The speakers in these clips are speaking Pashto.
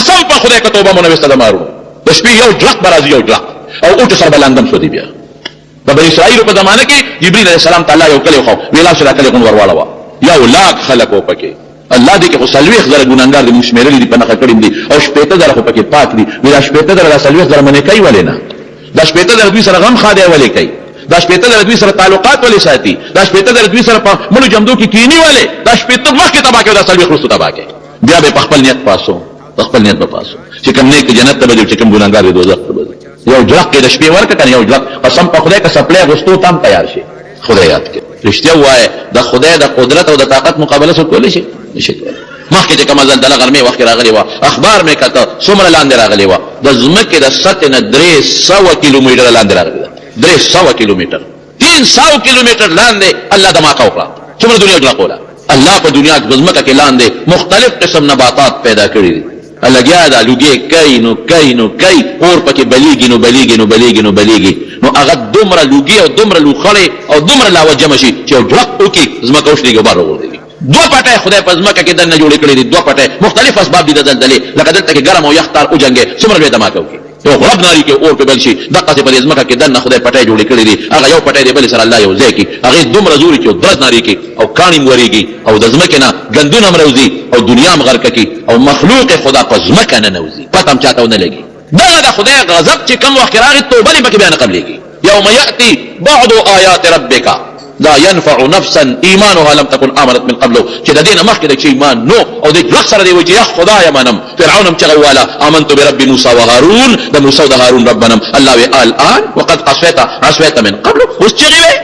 قسم په خدای که توبه مو نه ویسته د مارونو د شپې یو جړق به راځي، یو جړق او اوټ سره به لاندم سودي. بیا د بني اسرائیلو په زمانه کې جبرئیل علیه السلام ته الله یو کلی وښود، ویې لاړ شه دا کلی غون ورواړوه، یو لاک خلک وو پکې. الله دې کې خو 40,000 ګناهګار دي، موږ شمېرلي دي، په نښه کړي دي، او 60,000 خو پکې پاک دي. وی دا 60,000 دا 40,000 منې کوي ولې نه؟ دا 60,000 دوی سره غم ښادی ولې کوي؟ دا 60,000 دوی سره تعلقات ولې ساتي؟ دا 60,000 دوی سره په مړو جمدو کې کینی ولې؟ دا 60 مخکې تباه کوي، دا 40 وروسته تباه کوي. بیا به په خپل نیت پاسو، په خپل نیت به پاسو چې کوم نیک جنت ته به ځي، چې کوم ګناهګار دی دوزخ ته به ځي. یو جرق کې د شپې ورکه کنه، یو جرق قسم په خدای که څپلۍ اغوستو ته هم تیار شي. خدای یاد کړي، رښتیا ووایه، د خدای د قدرت او د طاقت مقابله څوک کولی شي؟ نشي کولی. مخکې چې کومه زلزله غرمې وخت کې راغلې وه، اخبار مې کته، څومره لاندې راغلې وه؟ د ځمکې د سطحې نه 300 کیلومتره لاندې راغلې ده، 300 کیلومتر، 300 کیلومتر لاندې الله دماکه وکړه. څومره دنیا جوړه الله په دنیا کې په ځمکه کې لاندې مختلف قسم نباتات پیدا کړي دي. لګیا ده لوګي کوي نو کوي نو کوي، اور پکې بلیږي نو بلیږي نو بلیږي نو بلیږي، نو هغه دومره لوګي او دومره لوخړې او دومره لاوه جمع شي چې یو جړق وکړي ځمکه وشلېږي او بار وغورځېږي. دوه پټۍ خدای په ځمکه کې دننه جوړې کړې دي، دوه پټۍ مختلف اسباب دي د زلزلې، لکه دلته کې ګرم او یخ تار وجنګي څومره لوی دماکه وکړي، یو غړب ناري کې اور په بل شي. دقسې په دې ځمکه کې دننه خدای پټۍ جوړې کړې دي، هغه یو پټۍ د بلې سره الله یو ځای کړي، هغې دومره زور چې یو درز ناري کې او کاڼي هم ورېږي او د ځمکې نه ګندونه هم راوځي او دنیا هم غرقه کړي او مخلوق خدا په ځمکه ننوځي، پته هم چاته ونه لګي. دغه د خدای غضب چې کوم وخت کې راغی توبه دې پکې بیا نه قبلېږي. یوم یأتي بعض آیات ربک لا ينفع نفسا ایمانها لم تكن آمنت من قبل، چې د دې نه مخکې د چې ایمان نو او د جوخ سره دی وایي چې یا خدای منم. فرعون هم چغه وواله آمنت برب موسی وهارون، د موسی او د هارون رب منم. الله وی الان وقد عصيت عصيت من قبل، اوس چغې وې،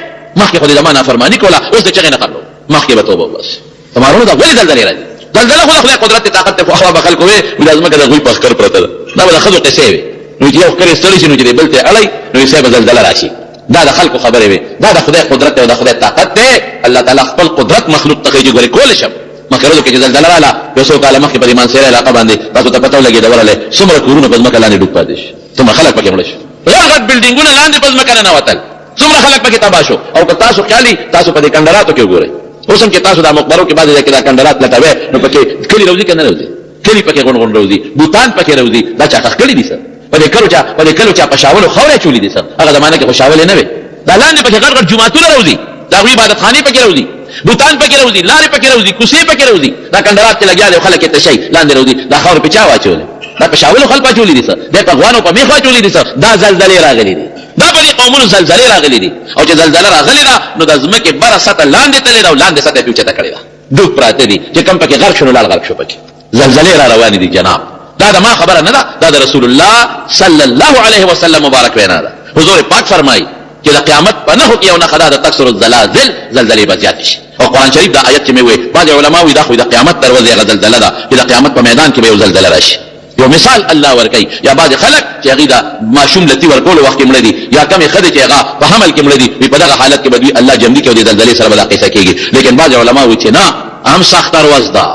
مخکې خو دې زما نافرماني کوله، اوس د چغې نه قبلو، مخکې به توبه وباسې. زما وروڼو دا ولې زلزلې راځي؟ زلزله خو د خدای قدرت دی، طاقت دی، خو هغه به خلکو وې وي دا ځمکه د غوی په ښکر پرته ده، دا به د ښځو قصې وې، نو چې یو ښکر یې ستړی شي نو چې دی بل ته یې اړوي نو یې صاحب زلزله راشي. دا د خلکو خبرې وې، دا د خدای قدرت دی او د خدای طاقت دی. الله تعالی خپل قدرت مخلوق ته ښیي چې ګورې کولی شم. مخکې ورځو کې چې زلزله راله یو څو کاله مخکې په دې مانسهره علاقه باندې تاسو ته پته ولګېده ورغلې څومره کورونه په ځمکه لاندې ډوب پاتې شو، څومره خلک پکې مړه شو، غټ غټ بلډینګونه لاندې په ځمکه ننوتل، څومره خلک پکې تباه شو. او که تاسو خیال تاسو په دې کنډراتو کې وګورئ، اوس هم چې تاسو دا مقبرو کې بعضې ځای کې دا کنډرات لټوئ نو پکې کلي راوځي که نه راوځي؟ کلي پکې غونډ غونډ راوځي، بوتان پکې راوځي. دا چا ښخ کړي دي؟ څه په دې کلو چا په دې کلو چا په شاولو خاورې اچولې دي؟ څه هغه زمانه کې خو شاولې نه وې. دا لاندې پکې غټ غټ جوماتونه راوځي، د هغوی عبادتخانې پکې راوځي، بوتان پکې راوځي، لارې پکې راوځي، کوڅې پکې راوځي. دا کنډرات چې لګیا دی خلک یې تشوي لاندې راوځي. دا خاورې په چا واچولې؟ دا په شاولو خلکو اچولې دي؟ څه دی په غوانو په میخو اچولې دي؟ څه دا زلزلې راغلې دي، دا په دې قومونو زلزلې راغلې دي. او چې زلزله راغلې ده نو د ځمکې بره سطح لاندې تللې ده او لاندې سطح یې پرې اوچته کړې ده، ډوب پراته دي چې کوم پکې غرق شو نو لاړ غرق شو پکې. زلزلې را روانې دي جناب، دا د ما خبره نه ده، دا د رسول الله صلی الله علیه وسلم مبارک وینا ده. حضور پاک فرمایي چې د قیامت په نښو کې یو نښه ده د تکثر الزلازل، زلزلې به زیاتې شي. او قرآن شریف دا آیت چې مې وویل بعضې علما وایي دا خو د قیامت د ورځې هغه زلزله ده چې د قیامت په میدان کې به یو زلزله راشي. یو مثال الله ورکوي، یا بعضې خلک چې هغوی د ماشوم لتي ورکولو وخت کې مړه دي، یا کمې ښځې چې هغه په حمل کې مړه دي، وي په دغه حالت کې به دوی الله جمدي کوي، د زلزلې سره به دا قصه کېږي. لیکن بعضې علما وایي چې نه، هم سخته ورځ ده.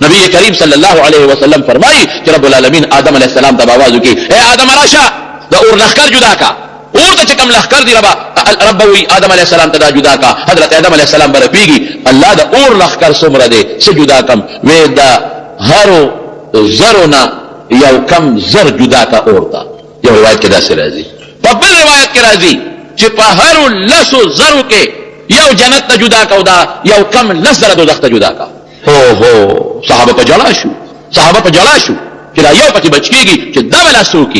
نبی کریم صلی الله علیه وسلم فرمایي چې رب العالمین آدم علیه السلام ته به اواز وکړي، ای آدم راشه د اور لښکر جدا کا، اور ته چې کوم لښکر دی رب به وایي آدم علیه السلام ته دا جدا کا. حضرت آدم علیه السلام به رپېږي، الله د اور لښکر څومره دی څه جدا کم؟ وی د هرو زرو نه یو کم زر جدا کا اور ته. یو روایت کې داسې راځي، په بل روایت کې راځي چې په هرو 10,000 کې یو جنت ته جدا کا او دا یو کم 10,000 دوزخ ته جدا کا. هو هو صحابه په جړا شو، صحابه په جړا شو چې دا یو پکې بچ کېږي چې دا به لا څوک؟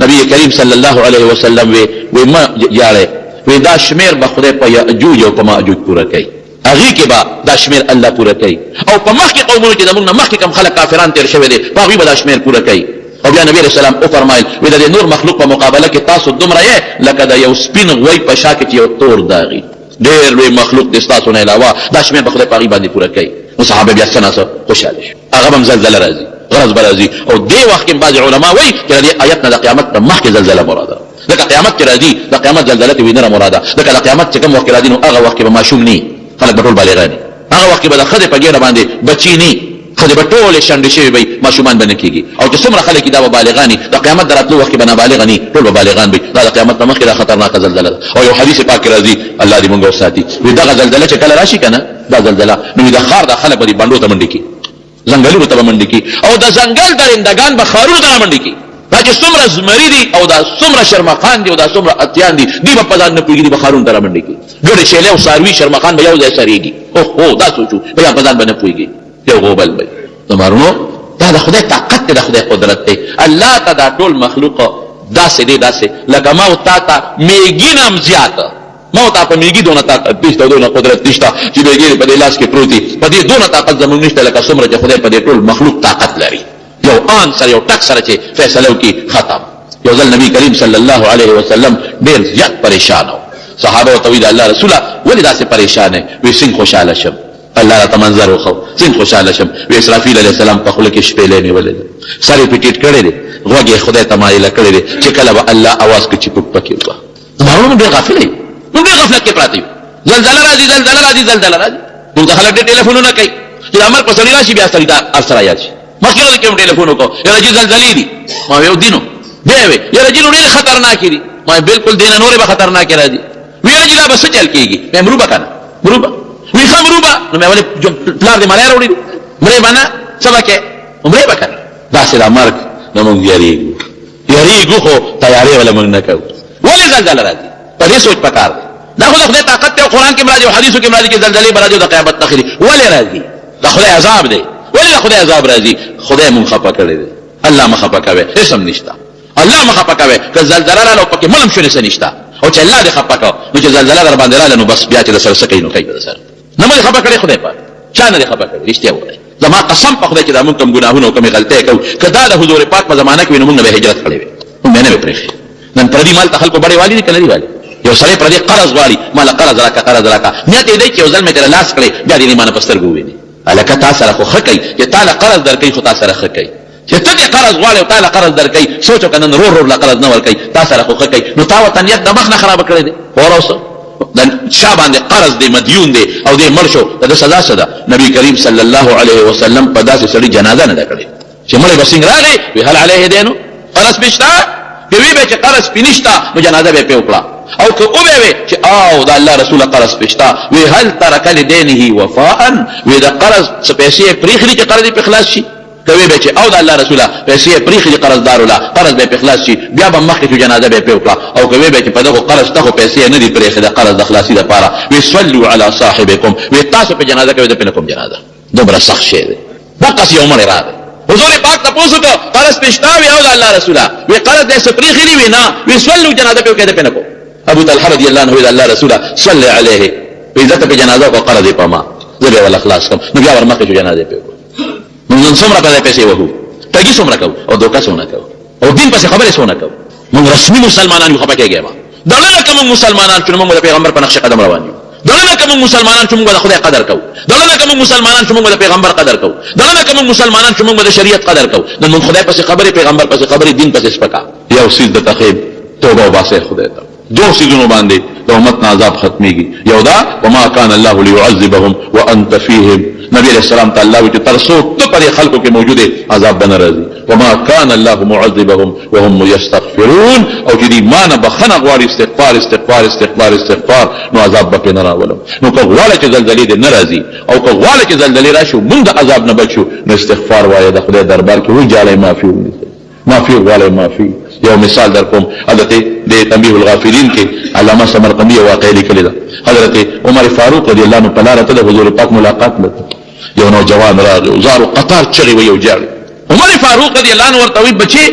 نبی کریم صلی الله علیه وسلم وی وی ما جاړی، وی دا شمیر به خدای په یاجوج او په ماجوج پوره کوي، هغې کې به دا شمیر الله پوره کوي. او په مخکې قومونو چې زموږ نه مخکې کوم خلک کافران تېر شوي دي په هغوی به دا شمیر پوره کوي. او بیا نبی علیه السلام وفرمایل وی د دې نور مخلوق په مقابله کې تاسو دومره یې لکه د یو سپین غوی په شا کې چې یو تور داغي، ډېر لوی مخلوق دی ستاسو نه علاوه، دا شمېر به خدای په هغوی باندې پوره کوي. نو صحابه بیا څه ناڅه خوشحاله شو، هغه به هم زلزله راځي، غرض به راځي. او دې وخت کې بعضې علما وایي چې د دې آیت نه د قیامت نه مخکې زلزله مراد ده، ځکه قیامت کې راځي د قیامت زلزله ته وینره مراد ده، ځکه د قیامت چې کوم وخت کې راځي نو هغه وخت کې به ماشوم نه، خلک به ټول بالغان وي، هغه وخت کې به د ښځې په ګېډه باندې بچي نه، ښځې به ټولې شنډې شوې وي، ماشومان به نه کېږي. او چې څومره خلک دا به بالغان وي، د قیامت د راتلو وخت کې به نابالغه نه، ټول به بالغان وي. دا د قیامت نه مخکې دا خطرناکه زلزله ده. او یو حدیث پاک کې راځي، الله دې مونږ وساتي، وي دغه زلزله چې کله راشي که نه دا زلزله، نو د ښار دا خلک به دې بنډو ته منډې کړي، ځنګلونو ته به منډې کړي او د ځنګل درندګان به ښارونو ته رامنډې کړي. دا چې څومره زمري دي او دا څومره شرمخان دي او دا څومره اتیان دي، دوی به په ځان نه پوهېږي، دوی به ښارونو ته رامنډې کړي. ګډې شیلې او څاروي شرمخان به یو ځای څرېږي. اوهو، دا سوچو بیا په ځان به نه پوهېږي، یو غوبل به وي. زما وروڼو، دا د خدای طاقت دی، د خدای قدرت دی. الله ته دا ټول مخلوق داسې دی، داسې لکه ما او تا ته مېږي نه هم زیات. ما او تا په میږي دونه طاقت نشته او دونه قدرت نشته چې میږی دې په دې لاس کې پروت وي، په دې دونه طاقت زموږ نشته لکه څومره چې خدای په دې ټول مخلوق طاقت لري. یو آن سره یو ټک سره چې فیصله وکړي ختم. یو ځل نبی کریم صلی الله علیه وسلم ډیر زیات پریشان و، صحابه ورته وایي د الله رسوله ولې داسې پریشان یې؟ وایي څنګه خوشحاله شم، الله راته منظر وښو څنګه خوشحاله شم. وایي اسرافیل علیه السلام په خوله کې شپېلی نیولی دی، سر یې پرې ټیټ کړی دی، غوږ یې خدای ته مایله کړی دی چې کله به الله اواز کړي چې پوک پکې ووهه. زما ورونو موږ ډېر غافل یو، موږ ډېر غفلت کې پراته یو. زلزله راځي، زلزله راځي، زلزله راځي، موږ ته خلک ډېر ټلیفونونه کوي چې د مرګ په سړي راشي بیا سړي ته هر څه را یاد شي. مخکې ورځ کې هم ټلیفون وکړو، یاره جي زلزلې دي، ما ویل دي نو، بیا وی یاره جي نو ډېرې خطرناکې دي، ما بالکل دې نه نورې به خطرناکې راځي. وی یاره جي دا به څه چل کېږي؟ مې مرو به که نه مرو به، وی ښه مرو به، نو مې ولې پلار دې مړی راوړي دي؟ مرې به نه، څه به کوې؟ مرې به که نه. داسې دا مرګ نه موږ یریږو، یریږو خو تیاری ولا موږ نه کوو. ولې زلزله راځي؟ په دې سوچ پکار دی. دا خو د خدای طاقت دی او قرآن کې هم راځي او حدیثو کې هم راځي چې زلزلې به راځي او د قیامت نښې دي. ولې راځي؟ د خدای عذاب دی. ولې د خدای عذاب راځي؟ خدای مونږ خفه کړی دی. الله مه خفه کوی، هېڅ هم نشته. الله مه خفه کوی، که زلزله راله او پکې مړ هم شو نو څه نشته، او چې الله دې خفه کړ نو چې زلزله در باندې راله نو بس بیا چې درسره څه کوي نو کوي به درسره. نه مو دې خفه کړی خدای پاک، چا نه دې خفه کړی؟ رښتیا ووایئ. زما قسم په خدای چې دا موږ کوم ګناهونه او کومې غلطۍ کوو، که دا د حضور پاک په زمانه کې وي نو موږ نه به هجرت کړی وي، موږ به نه وي پرېښی. نن پردي مال ته خلکو بډې والي دي که نه دي والي؟ یو سړی پردی قرض غواړي، ماله قرض راکه، قرض راکه، نیت یې دی چې یو ځل مې ترې لاس کړی بیا دې نه مانه په سترګو وویني. هلکه تا سره خو ښه کوي چې تا له قرض درکوي، خو تا سره ښه کوي چې ته دې قرض غواړې او تا له قرض درکوي. سوچ وکړه نن رور رور له قرض نه ورکوي، تا سره خو ښه کوي، نو تا ورته نیت د مخ نه خراب کړی دی. اور اوس د چا باندې قرض دی، مدیون دی او دی مړ شو، د ده سزا څه ده؟ نبی کریم صلی الله علیه وسلم په داسې سړي جنازه نه ده کړې چې مړی به څنګه راغی وی هل علیه دینو، قرض پې شته؟ که وی به چې قرض پې نشته نو جنازه به یې پې وکړه، او که وبه وی چې او د الله رسوله قرض پې شته، وی هل ترک لدینه وفاء، وی د قرض څه پیسې یې پرېښي دي چې قرض یې پې خلاص شي؟ که وی به چې او د الله رسوله پیسې یې پرېښي دي قرضدارو له، قرض به یې پې خلاص شي، بیا به مخکې شو جنازه به یې پې وکړه، او که وی به چې په دغو قرض شته خو پیسې یې نه دي پرېښې د قرض د خلاصي لپاره، وی صلو علی صاحبکم، وی تاسو پې جنازه کوئ زه پې نه کوم جنازه. دومره سخت شی دی. دقسې یو مړی راغی، حضور پاک تپوس وکړ قرض پې شته؟ وی او د الله رسوله، وی قرض دې څه پرېښي دي؟ وی نه، وی صلو جنازه پې وکړئ زه پې نه کوم. ابو طلحه رضی الله عنه وی د الله رسوله صلی علیه، وی زه ته پې جنازه وکړه قرض یې په ما، زه به یې ورله خلاص کړم. نو بیا ورمخکې شو جنازه یې پې وکړه. موږ نن څومره په پیسې وهو، ټګي څومره کوو او دوکه څونه کوو او دین پسې خبرې څونه کوو. موږ رسمي مسلمانان یو، خفه کېږئ مه. دړنه که موږ مسلمانان شو نو موږ د پیغمبر په نقش قدم روان یو. دړنه که موږ مسلمانان شو موږ د خدای قدر کوو. دړنه که موږ مسلمانان شو موږ د پیغمبر قدر کوو. دړنه که موږ مسلمانان شو موږ د شریعت قدر کوو. نن موږ خدای پسې خبرې، پیغمبر پسې خبرې، دین پسې سپکه. یو څیز درته ښیم، توبه وباسئ خدای ته. دوو څیزونو باندې د امت نه عذاب ختمیږي، یو دا وما کان الله لیعذبهم وانت فیهم، نبی علیه السلام ته الله وایي چې تر څو ته په دې خلکو کې موجود یې عذاب به نه راځي، وما کان الله معذبهم وهم یستغفرون، او چې دوی ما نه بخښنه غواړي استغفار استغفار استغفار استغفار نو عذاب به پرې نه راولم. نو که غواړې چې زلزلې دې نه راځي او که غواړې چې زلزلې راشي او مونږ د عذاب نه بچ شو نو استغفار وایه، د خدای دربار کې وژاړئ، معافي ونیسئ. معافي غواړی معافي. یو مثال در کوم، حضرت د تنبیه الغافلین کې علامه سمرقندي یو واقعه لیکلې ده. حضرت عمر فاروق رضی الله عنه په لاره ته د حضور پاک ملاقات له یو نوجوان راغی او زارو قطار چغې وهي او ژاړي. عمر فاروق رضی الله عنه ورته وایي، بچې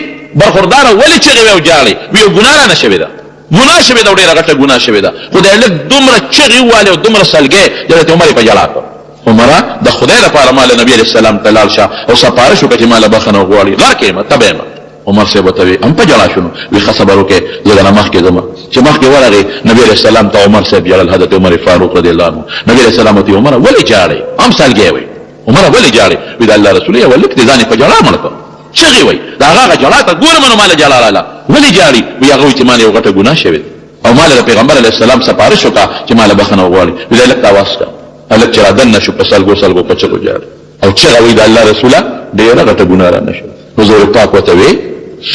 برخورداره ولې چغې وهې او ژاړې؟ وی یو ګناه رانه شوې ده، ګناه شوې ده او ډېره غټه ګناه شوې ده، خو دی لږ دومره چغې ووالې او دومره سلګۍ حضرت عمر یې په ژړا کړ. عمره! د خدای لپاره ما له نبي علیه السلام ته لاړ شه او سپارش وکړه چې ما له بخښنه وغواړي، غرق یم، تبه یم. عمر صاحب ورته وی، هم په ژړا شو نو وی ښه صبر وکړه زه درنه مخکې ځم. چې مخکې ورغی نبي علیه السلام ته عمر صاحب ژړل، حضرت عمر فاروق رضی الله عنه. نبي علیه السلام ورته وی، عمره ولې ژاړې؟ هم سلګی وی، عمره ولې ژاړې؟ وی د الله رسوله یوه هلک دی ځان یې په ژړا مړ کړ، چغې وهي، د هغه هغه ژړا ته ګورم نو ما له ژړا راله. ولې ژاړي؟ وی هغه وی چې ما له یوه غټه ګناه شوې ده او ما له د پیغمبر علیه السلام سپارش وکړه چې ما له بخښنه وغواړي. وی دا هلک ته اواز کړه. هلک چې را دننه شو په سلګو سلګو په چغو ژاړي او چغه وایي د الله رسوله ډېره غټه ګناه رانه شوه. حضور پاک ورته وی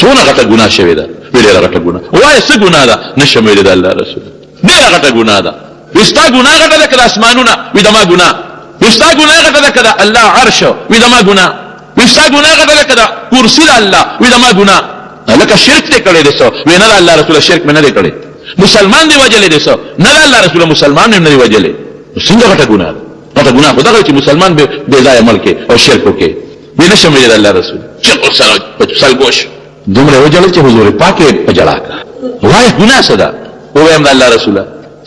څونه غټه ګناه شوې ده؟ وی ډېره غټه ګناه. وایه څه ګناه ده؟ نه شم ویلی د الله رسوله ډېره غټه ګناه ده. وی ستا ګناه غټه ده که د اسمانونه؟ وی د ما ګناه. وی ستا ګناه غټه ده که د الله عرش؟ وی زما ګناه. وی ستا ګناه غټه ده که د کرسی د الله؟ وی زما ګناه. لکه شرک دې کړی دی څه؟ وی نه د الله رسوله، شرک مې نه دی کړی. مسلمان دی وجلې دی څه؟ نه د الله رسوله، مسلمان مې نه دی وجلې. څنګه غټه ګناه ده؟ غټه ګناه خو دغه چې مسلمان به بې ځایه مړ کې او شرک وکړي. وی نه شم ویلی د الله رسول. چغ ورسره په سلګو شو. دومره وژړل چې حضور پاک یې په ژړا کړه. وایه ګناه څه ده؟ ووایم د الله رسوله،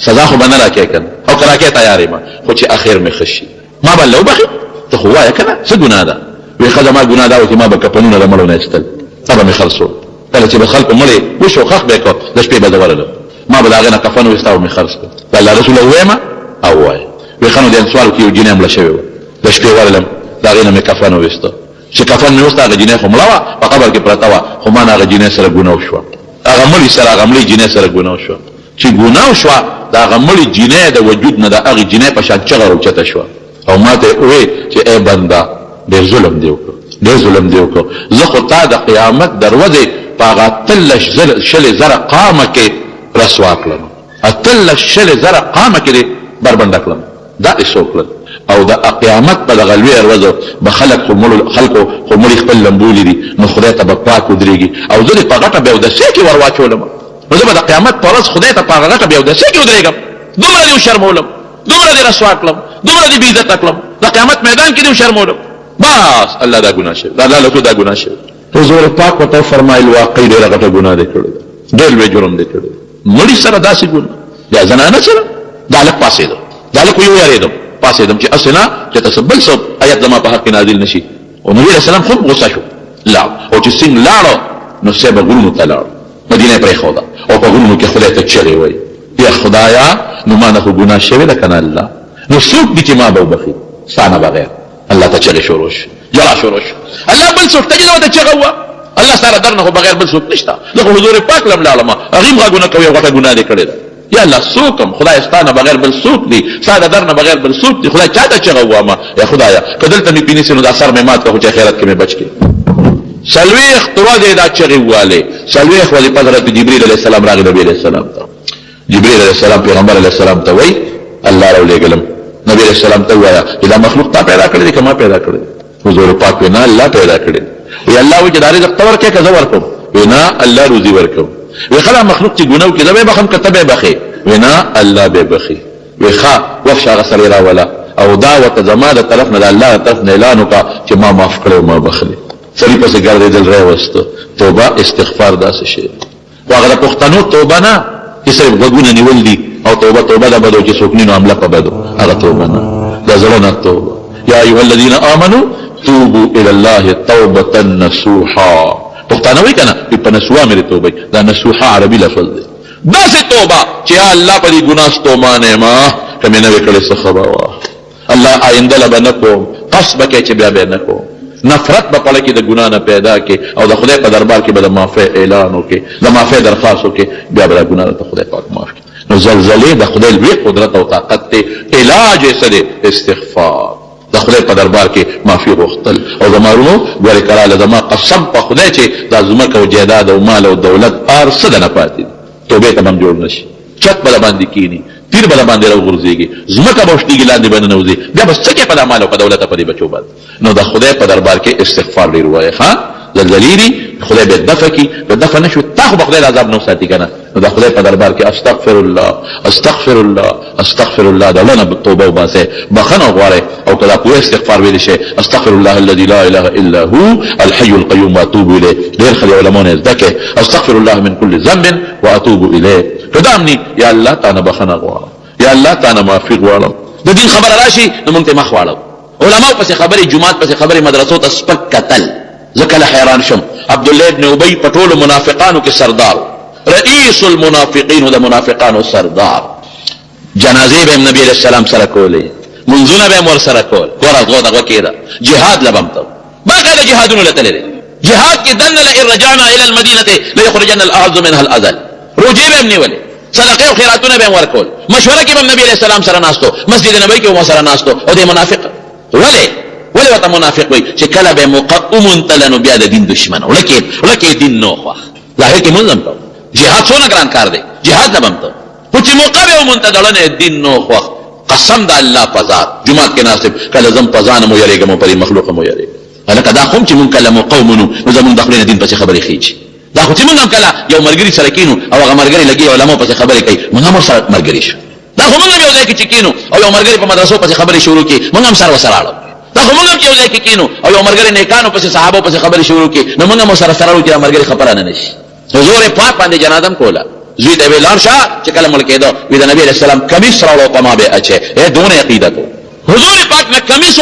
سزا خو به نه راکې کنه، او که راکې تیار یم، خو چې اخر مې ښه شي. ما به الله وبخښي، ته خو وایه کنه څه ګناه ده؟ وی ښه زما ګناه دا وه چې ما به کفنونه د مړو نه ایستل، دا به مې خرڅول. کله چې به خلکو مړی وشو ښخ به یې کړ، د شپې به زه ورغلم، ما به د هغه نه کفن وایسته او مې خرڅ کړ. د الله رسوله ووایم؟ او ووایه. وی ښه نو د انصارو کې یو جینۍ مړه شوې وه، د شپې ورغلم، د هغې نه مې کفن وویسته. چې کفن مې وسته، هغه جینۍ خو مړه وه، په قبر کې پرته وه، خو ما نه هغه جینۍ سره ګناه وشوه، هغه مړي سره، هغه مړې جینۍ سره ګناه وشوه. چې ګناه وشوه، د هغه مړې جینۍ د وجود نه د هغې جینۍ په شان چغه راوچته شوه او ما ته یې وویل چې ای بنده، ډېر ظلم دې وکړ، ډېر ظلم دې وکړ، زه خو تا د قیامت د ورځې په هغه 18 شلې زره قامه کې رسوا کړم، 18 شلې زره قامه کې دې بربنډه کړم. دا ئې څه وکړل او د قیامت په دغه لویه ورځ به خلک خو مړو خلکو خو مړي خپل لمبولي دي، نو خدای ته به پاک ودرېږي او زه دې په غټه بېودسۍ کې ورواچولم، نو زه به د قیامت په ورځ خدای ته په هغه غټه بېودسۍ کې ودرېږم. دومره دې وشرمولم، دومره دې رسوا کړم، دومره دې بې عزته کړم، د قیامت میدان کې دې وشرمولم. بس الله دا ګناه شوې، دا الله له دا ګناه شوې. حضور پاک ورته وفرمایل، واقعي ډېره غټه ګناه دې کړې ده، ډېر لوی جرم دې کړی. مړي سره داسې ګناه، بیا زنانه سره. دا هلک پاڅېده، دا هلک ویې ویرېدم، پاڅېدم چې هسې نه چې ته څه بل څه آیت زما په حق کې نازل نه شي. او نبي علیه السلام خو غوسه شو، لاړ. او چې څنګه لاړ نو صاحب غرونو ته لاړ، مدینه یې پرېښوده او په غرونو کې خدای ته چغې وایي، یا خدایا نو ما نه خو ګناه شوې ده که نه الله، نو څوک دي چې ما به وبخښي ستا نه بغیر؟ الله ته چغې شروع شو، ژړا شروع شو. الله بل څوک ته چې ته چغه وه، الله سره درنه خو بغیر بل څوک نشته. زه خو حضور پاک لم لاړم، هغه هم غږونه کوي، غټه ګناه دې کړې ده. یا الله څوک هم خدای ستا نه بغیر بل څوک دی، ستا د در نه بغیر بل څوک دی، خدای چا ته چغه ووامه؟ یا خدایا که دلته مې پینیسې نو دا سر مې مات کړه، خو چې آخرت کې مې بچ کړې. 40 ورځې دا چغې ووالې. 40 ورځې پس حضرت جبریل علیه السلام راغی نبي علیه السلام ته. جبريل علیه السلام پیغمبر علیه السلام ته وایي، الله راولېږلم، نبي علیه السلام ته ووایه چې دا مخلوق تا پیدا کړی دی که ما پیدا کړی دی؟ حضور پاک وایي، نه الله پیدا کړی دی. وایي الله وایي چې دا رزق ته ورکوې که زه ورکوم؟ وایي نه الله روزي ورکوم. وایي ښه دا مخلوق چې ګناه وکړي زه به یې بخښم که ته به یې بخښې؟ وایي نه الله به یې بخښي. وایي ښه ورشه هغه سړی راوله او دا ورته زما د طرف نه د الله د طرف نه اعلان وکړه چې ما معاف کړی او ما بخښلی. سړي پسې ګرځېدل راوسته. توبه استغفار داسې شی دی. خو هغه د پښتنو توبه نه چې صرف غوږونه نیول دي او توبه توبه د بدو چې څوک نینو عمله په بدو، هغه توبه نه، د زړه نه توبه. یا ایها الذین آمنو توبو الی الله توبة نصوحا. پښتانه وایي کنه چې په نصوحا مې توبه، دا نصوحا عربي لفظ دی. داسې توبه چې یا الله په دې ګناه ستومانه یم، که مې نه وې کړې څه ښه به وه. الله آینده له به نه کوم، قصد به کوې چې بیا به یې نه کوم. نفرت به په زړه کې د ګناه نه پیدا کړې او د خدای په دربار کې به د معافۍ اعلان وکړې، د معافۍ درخواست وکړې، بیا به دا ګناه درته خدای پاک معاف کړي. نو زلزلې د خدای لوی قدرت او طاقت دی، علاج یې څه دی؟ استغفار، د خدای په دربار کې معافي غوښتل. او زما وروڼو ګورې کراله زما قسم په خدای چې دا ځمکه او جایداد او مال او دولت هر څه درنه پاتې دي، توبې ته به هم جوړ نه شي. چت به دباندې کېني، تیر به دباندې راوغورځېږي، ځمکه به وشلېږي، لاندې به ننوځي، بیا به څه کوې په دا مال او په دولت او په دې بچو باندې؟ نو د خدای په دربار کې استغفار ډېر ووایه، ښه زلزلې دي، خدای به یې دفع کړي، که دفع نه شوې تا خو به خدای له عذاب نه وساتي که نه؟ نو د خدای په دربار کې استغفر الله، استغفر الله، استغفر الله د زړه نه توبه وباسئ، بخښنه وغواړئ او که دا پوره استغفار ویلی شئ، استغفر الله الذي لا اله الا هو الحي القيوم واتوب الیه، ډېر ښه دی علماو نه یې زده کړئ، استغفر الله من کل ذنب واتوب الیه. که دا هم نی، یا الله تا نه بخښنه غواړم، یا الله تا نه معافي غواړم. د دین خبره راشي نو مونږ ته مخ واړوو، علماو پسې خبرې، جومات پسې خبرې، مدرسو ته سپک کتل. زه کله حیران شوم، عبدالله ابن ابی په ټولو منافقانو کې سردار و، رئیس المنافقین د منافقانو سردار، جنازې به هم نبی علیه السلام سره کولې، لمونځونه به هم ورسره کول، ګوره غو دغه کېده، جهاد له به هم ته باقاعده جهادونو له تللی دی، جهاد کې دننه لئن رجعنا الی المدینة لیخرجن الاعز منها الاذل، روژې به هم نیولې، صدقې او خیراتونه به هم ورکول، مشوره کې به هم نبی علیه السلام سره ناست و، مسجد نبوي کې به هم ورسره ناست و، او دی منافق ولې؟ ولې ورته منافق وایي؟ چې کله به موقع وموندله نو بیا د دین دښمن و، ړکې ړکې دین نه و خوښ، ظاهر کې مونځ هم کوو، جهاد څونه ګران کار دی، جهاد له به هم ته، خو چې موقع به ومونته د ړنې دین نه و خوښ. قسم د الله په ذات جومات کې ناست یم، کله زه هم په ځان هم ویرېږم او په دې مخلوق هم ویرېږم. هلکه دا خو هم چې مونږ کله مو قومونو نو زمونږ د خولې نه دین پسې خبرې خېژي. دا خو چې مونږ هم کله یو ملګري سره کینو او هغه ملګری لګي علماو پسې خبرې کوي، مونږ هم ورسره ملګري شو. دا خو مونږ هم یو ځای کې چې کینو او یو ملګری په مدرسو پسې خبرې شروع کړي، مونږ هم سر ورسره اړو. دا خو مونږ هم چې یو ځای کې کینو او یو ملګری نیکانو پسې صحابو پسې خبرې شروع کړي، نو مونږ هم ورسره سره اړو چې دا ملګری خپه رانه نه شي. حضور پاک باندې جنازه هم کوله، زوی ته وی لاړ شه، چې کله مړ کېده وی د نبی علیه السلام کمیس راوړه او په ما به اچي. ای دونه عقیدت و، حضور پاک نه کمیس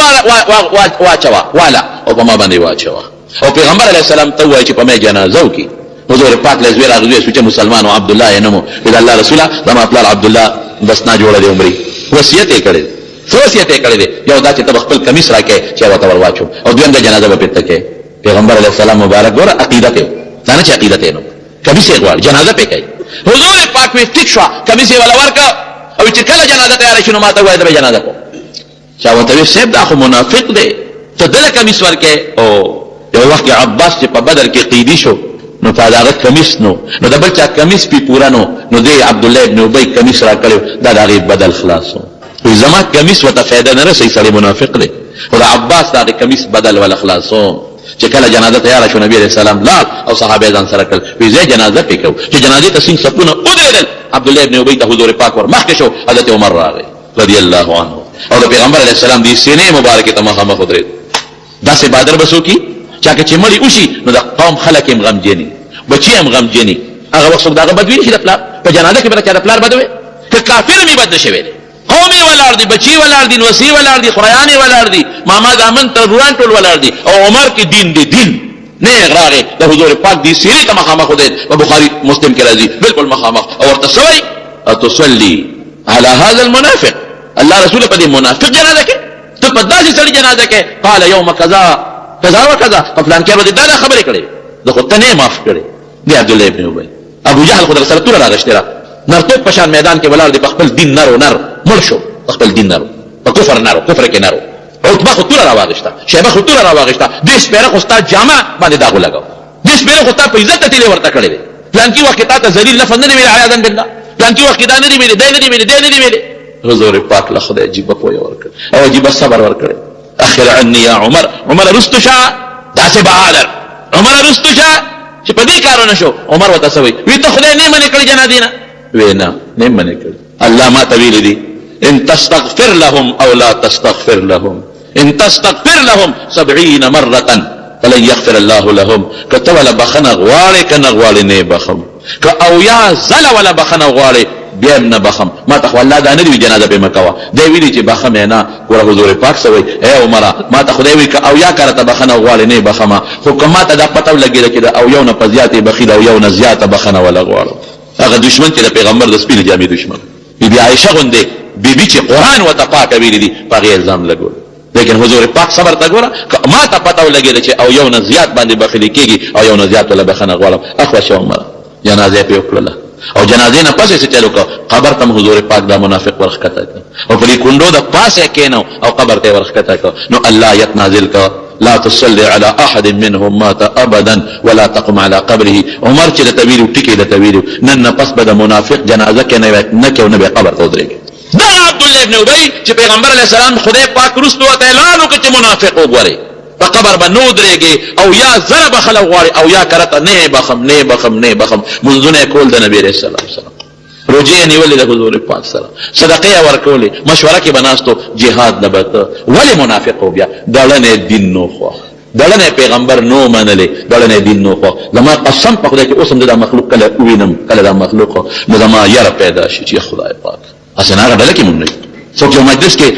واچوه والا او په ما باندې واچوه او پیغمبر علیه السلام ته ووایه چې په ما جنازه وکړي. حضور پاک له زوی راغی، زوی سوچه مسلمان و، عبدالله یې نوم و. وی د الله رسوله زما پلار عبدالله بس نا جوړه دی، عمري وصیت یې کړی دی. څه وصیت یې کړی دی؟ یو دا چې ته به خپل کمیس راکړې چې ورته ور واچوم، او دویم د جنازه به پرې ته کوې. پیغمبر علیه السلام مبارک ګوره عقیدت یې، دا نه چې عقیدت یې نو کمیس یې غواړي جنازه پې کوي. حضور پاک وی ټیک شوه، کمیس یې ولا ورکړ او چې کله جنازه تیاره شي نو ماته ووایه زه به جنازه کوم. چا ورته وی صاحب دا خو منافق دی، ته دله کمیس ورکې؟ او یو وخت کې عباس چې په بدر کې قیدی شو نو په داغه کمیس نو نو د بل چا کمیس پی پوره نو نو دی عبدالله ابن ابی کمیس را کړو، دا د هغې بدل خلاصو. وی زما کمیس ورته فایده نه رسوي، سړی منافق دی، خو د عباس د هغې کمیس بدل وله خلاصوم. چې کله جنازه تیاره شو نبی علیه السلام لاړ او صحابه یې ځان سره کړل، وی ځئ جنازه پرې کوو. چې جنازې ته سین صفونه ودرېدل، عبدالله ابن ابی ته حضور پاک ور مخکې شو، حضرت عمر راغی رضی الله عنه او د پیغمبر علیه السلام دې سینې مبارکې ته مخامخ ودرېد. داسې بادر به څوک وي چا کې چې مړی وشي نو د قوم خلک یې هم غمجني، بچي یې هم غمجني. هغه وخت څوک د هغه بد ویلی شي؟ د پلار په جنازه کې به د چا د پلار بد وي؟ که کافر هم یې بد نه شي ویلی. قوم یې ولاړ دي، بچي ولاړ دي، نوسي ولاړ دي، خریان یې ولاړ دي، ماما زامن تروران ټول ولاړ دي، او عمر کې دین دی دین نیغ راغی د حضور پاک دی سینې ته مخامخ ودرېد. په بخاري مسلم کې راځي بالکل مخامخ، او ورته څه وایي؟ اتصلي على هذا المنافق؟ الله رسول په دې منافق جنازه کې ته په داسې سړي جنازه کې؟ قال یوم کذا کذا وکذا، په فلان کې به دا خبرې کړې، زه خو ته نه معاف کړې دی. عبد الله ابن ابي ابو جهل خو در سره توره راغشتې را نرتوب په شان میدان کې ولاړ دی، په خپل دین نر و نر مړ شو، په خپل دین نر، په کفر نر، کفر کې نر. عتبه خو توره راواغشته، شیبه خو توره راواغشته، دې سپیره خو ستا جامه باندې داغ ولګاو، دې سپیره خو تا په عزت تیلې ورته کړې دی. پلانکي وخت کې تا ته ذلیل لفظ نه دی ویلی، عیاذا بالله، پلانکي وخت کې دا نه دی ویلی، دی نه دی ویلی، دی نه دی ویلی. حضور پاک له خدای عجیبه پوهه ورکړې او عجیبه صبر ورکړی. اخر عني یا عمر، عمر رستو شه، داسې بهادر عمر رستو شه چې په دې کار ونه شو. عمر ورته څه وایي؟ وی ته خدای نه منې کړې جنازې نه؟ وی نه، نه منې کړې. الله ما ته ویلي دي ان تستغفر لهم او لا تستغفر لهم ان تستغفر لهم 70 مرة فلن يغفر الله لهم، که ته ولا بخنه غواړې که نه غواړې نه بخم، که او یا ځله ولا بخنه غواړې بیا هم نه بخم. ما ته خو الله دا نه دی جنازه پې مه کوه، دی ویلي چې بخم یې نه. ګوره حضور پاک څه وایي، ای عمره ما ته خدای وایي که او یا کرته بخنه غواړې نه بخمه، خو که ما ته دا پته ولګېده چې د او یو نه په زیاتې بخي، د او یو نه زیاته بخنه وله غواړم. هغه دښمن چې د پیغمبر د سپینې جامې دښمن، بی بی عایشه غوندې بی بی چې قرآن ورته پاکه ویلي دي په هغې الزام لګول. لیکن حضور پاک صبر ته ګوره، که ما ته پته ولګېده چې او یو نه زیات باندې بخښل کېږي او یو نه زیات وله بخښنه غواړم. اخوا شه عمره، جنازه یې پرې وکړله او جنازې نه پس یې څه چل وکړ؟ قبر ته هم حضور پاک دا منافق ورښکته کړ او په دې کونډو د پاسه یې کېناو او قبر ته یې ورښکته کړ. نو الله آیت نازل کړ، لا تصلي على احد منهم مات ابدا ولا تقم على قبره. عمر چې درته ویلي وو ټکي درته ویلي وو، نن نه پس به د منافق جنازه کې نه کې او نه به قبر ته ودرېږې. دا عبدالله ابن ابی چې پیغمبر علیه السلام خدای پاک وروسته ورته اعلان وکړ چې منافق وګورئ په قبر به نه ودرېږي او یا زره بخښنه غواړي او یا کرته نه بخم نه بخم نه بخم. منځونه یې کول د نبي علیه السلام سره، روژې یې نیولې د حضور پاک سره، صدقې یې ورکولې، مشوره کې به ناست و، جهاد نه به ته. ولې منافق و؟ بیا دړنی دین نو خوښ، دړنی پیغمبر نو منلی، دړنی دین نو خوښ. زما قسم په خدای چې اوس هم زه دا مخلوق کله ووینم، کله دا مخلوق نو زما یره پیدا شي چې خدای پاک هسې نه هغه ډله کې مونږ نه یو. څوک یو مجلس کې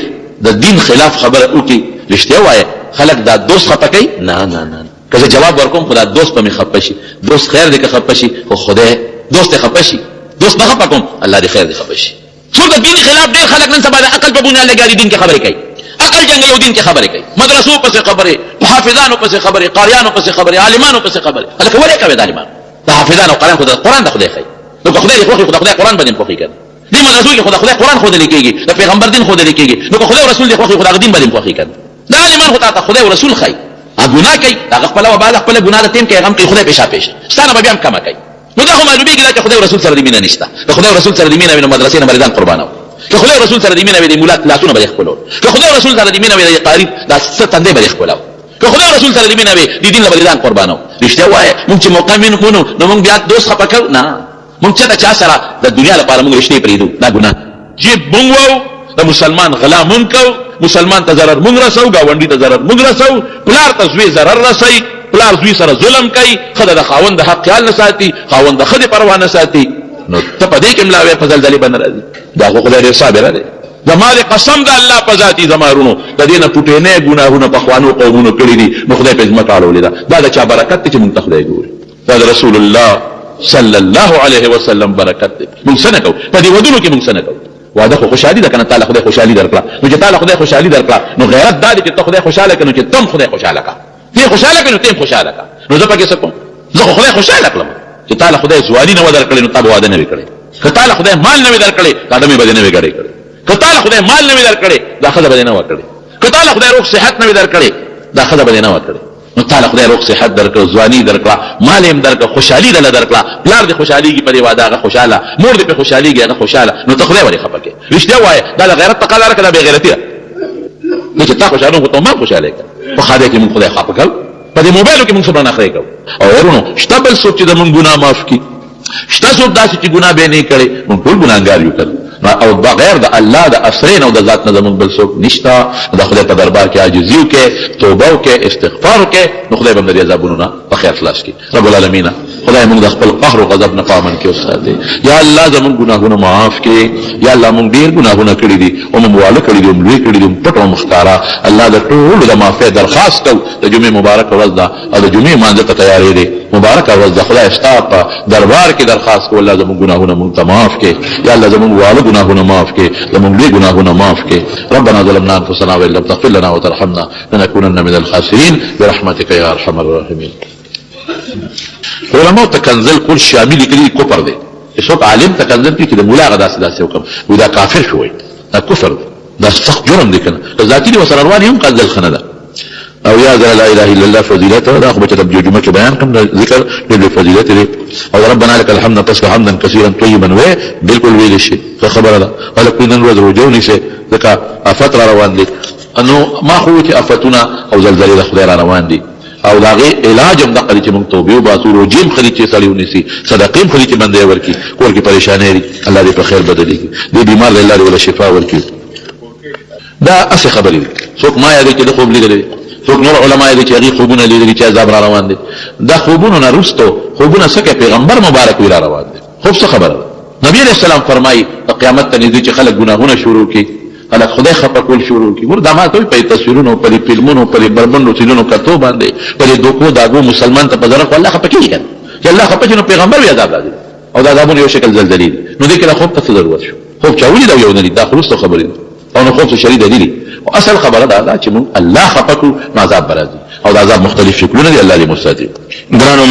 د دین خلاف خبره وکړي، رښتیا وایه خلک دا دوست خفه کوي؟ نه نه نه، که زه جواب ورکوم خو دا دوست به مې خفه شي. دوست خیر دی که خفه شي، خو خدای دوست یې خفه شي، دوست نه خفه کوم، الله دې خیر دې خفه شي. څوک د دین خلاف ډېر خلک نن سبا د عقل په بنیاد لګیا دي، دین کې خبرې کوي، عقل جنګوي او دین کې خبرې کوي، مدرسو پسې خبرې، حافظانو پسې خبرې، قاریانو پسې خبرې، عالمانو پسې خبرې. هلکه ولې کوې د عالمانو د حافظانو قرآن؟ خو د قرآن د خدای ښایي، نو که خدای دې خوښ وي خو د خدای قرآن به دې خوښي کنه. دې مدرسو کې خو د خدای قرآن ښودل کېږي، د پیغمبر دین ښودل کېږي، نو که خدای او رسول دې خوښ وي خو د هغه دین به دې خوښي کنه. دا عالمان خو تاته خدای او رسول ښایي، هغه ګناه کوي د هغه خپله وبال خپله ګناه د تیم کوي، هغه هم کوي، خدای پې شا پېښ ستا نه به بیا هم کمه کوي. نو دا خو معلومېږي دا چې خدای او رسول سره دې مینه نشته. که خدای او رسول سره دې مینه وي نو مدرسې نه به ځان قربانوه. که خدای رسول سره دې مینه وي، د مولا لاسونه به دې ښکلول. که خدای رسول سره دې مینه وي، د قاري دا څه تندی به دې ښکلاو. که خدای رسول سره دې مینه وي، د دین له به دې ځان قربانو. رښتیا وایه، مونږ چې موقع وینو نو مونږ بیا دوست خفه کوو؟ نه، مونږ چې د چا سره د دنیا لپاره مونږ رشتې پرېږدو، دا ګناه. جیب مونږ وو، د مسلمان غلا مونږ کو، مسلمان ته ضرر مونږ رسو، ګاونډي ته ضرر مونږ رسو، پلار ته زوی ضرر رسي، پلار زوی سره ظلم کوي، ښځه د خاوند د حق خیال نه ساتي، خاوند د ښځې پروا نه ساتي. نو ته په دې کې ملاوې په زلزلې به نه راځي. دا خو خدای ډېر صابره دی. زما د قسم د الله په ذاتي، زما وروڼو، د دې نه پوټینی ګناهونه پخوانو قومونو کړي دي، نو خدای پرې ځمکه اړولې ده. دا د چا برکت دی چې مونږ ته خدای ګوري؟ دا د رسول الله صلی الله علیه وسلم برکت دی. مونږ څه نه کوو په دې ودونو کې، مونږ څه نه کوو. واده خو خوشحالي ده که نه؟ تاله خدای خوشحالي درکړه، نو چې تاله خدای خوشحالي درکړه نو غیرت دا دی چې ته خدای خوشحاله کړې، نو چې ته هم خدای خوشحاله کړه، ته خوشحاله کړې نو ته هم خوشحاله کړه. نو زه پکې څه کوم؟ زه خو خدای خوشحاله کړم. چې تاله خدای ځواني نه وه درکړې نو تا به واده نه وي کړی. که تاله خدای مال نه وي درکړی، دا ډمې به دې نه وي ګډې کړې. که تاله خدای مال نه وي درکړی، دا ښځه به دې نه وه کړې. که تاله خدای روغ صحت نه وي درکړی، دا ښځه به دې نه وه کړې. نو تاله خدای روغ صحت درکړ، ځواني درکړه، مال هم درکړ، خوشحالي دله درکړه. پلار دې خوشحالېږي په دې واده، هغه خوشحاله، مور دې پرې خوشحالېږي، هغه خوشحاله، نو ته خدای ولې خفه کړې؟ رښتیا وایه، دا د غیرت تقاضا ده که دا بېغیرتي ده؟ نو چې تا خوشحالوم خو ته ما خوشحاله کړه. په ښادۍ کې مونږ خدای خفه کړ، په دې موبایلو کې مونږ څومره نخرې کوو. او ورونو، شته بل څوک چې زمونږ ګناه معاف کړي؟ شته څوک داسې چې ګناه به نه کړي؟ مونږ ټول ګناهګار یو کړ، او بغیر د الله د اسرې نه او د ذات نه زمونږ بل څوک نشته. د خدای په دربار کې عاجزي وکړئ، توبه وکړئ، استغفار وکړئ، نو خدای به د دې عذابونو نه په خیر خلاص کړي. رب العالمین، خدای مونږ د خپل قهر او غضب نه په امن کې وساتي. یا الله، زمونږ ګناهونه معاف کړي. یا الله، مونږ ډیر ګناهونه کړي دي، او مونږ واړه کړي دي، مونږ لوی کړي دي، پټ او ښکاره. الله، د ټولو د معافۍ درخواست کوو. د جمعې مبارک ورځ ده او د جمعې مانځه ته تیارې دي، مبارک ورځ ده. خدای، ستا په دربار کې درخواست کوو، الله زمونږ ګناهونه مونږ ته معاف کړي. یا الله، زمونږ واړه ګناهونه معاف کړي، زمونږ لوی ګناهونه معاف کړي. ربنا ظلمنا انفسنا وان لم تغفر لنا وترحمنا لنكونن من الخاسرين برحمتك يا ارحم الراحمين. علماء ته کنزل کول شامل کړي کفر دی. چې څوک عالم ته کنزل کوي چې د مولا غدا داسې حکم وي، دا کافر شوی، دا کفر دی، دا سخت جرم دی. کنه که ذاتي دی وسره روان هم کنزل خنه ده. او یا ذا لا اله الا الله فضیلت دا خو به چې د جمعه کې بیان کوم، ذکر ډېر فضیلت دی. او ربنا لك الحمد پس حمدا كثيرا طيبا وې بالکل ویل شي، خبره ده. خلک نن ورځ روزه ونیسي، ځکه افت را روان دي. نو ما خو چې افتونه او زلزلې د خدای را روان دي، او د هغې علاج هم دقه دی چې موږ توبې وباسو، روژې هم ښه دي چې سړی ونیسي، صدقې هم ښه دي چې بنده یې ورکړي. کور کې پریشانۍ دي، الله دې په خیر بدلېږي. دې بیمار دی، الله دې وله شفا ورکړي. دا هسې خبرې دي. څوک ما یادوي چې ده خوب لیدلی دی، څوک نور علما یادوي چې هغې خوبونه لیدلي چې عذاب را روان دی. دا خوبونو نه وروسته خوبونه څه کوي؟ پیغمبر مبارک وي را روان دی، خوب څه خبره ده؟ نبی علیه السلام فرمایي، د قیامت ته نږدې چې خلک ګناهونه شروع کړي، خلک خدای خفه کول شروع کړي. ګور دا ما ته په تصویرونو، په فلمونو، په بربنډو څیزونو کتو باندې، په دې دوکو داګو مسلمان ته په ضرر خو الله خفه کېږي که نه؟ چې الله خفه شي نو پیغمبر وي عذاب راځي، او د عذابونو یو شکل زلزلې دي. نو دې کې د خوب ته څه ضرورت شو؟ خوب چا ولید او یو نه لید، دا خو وروسته خبرې دي. او نو خوب څه شرعي دلیل؟ خو اصل خبره دا ده چې موږ الله خفه کړو نو عذاب به راځي، او د عذاب مختلف شکلونه دي. الله دې مو ساتي ګرانو.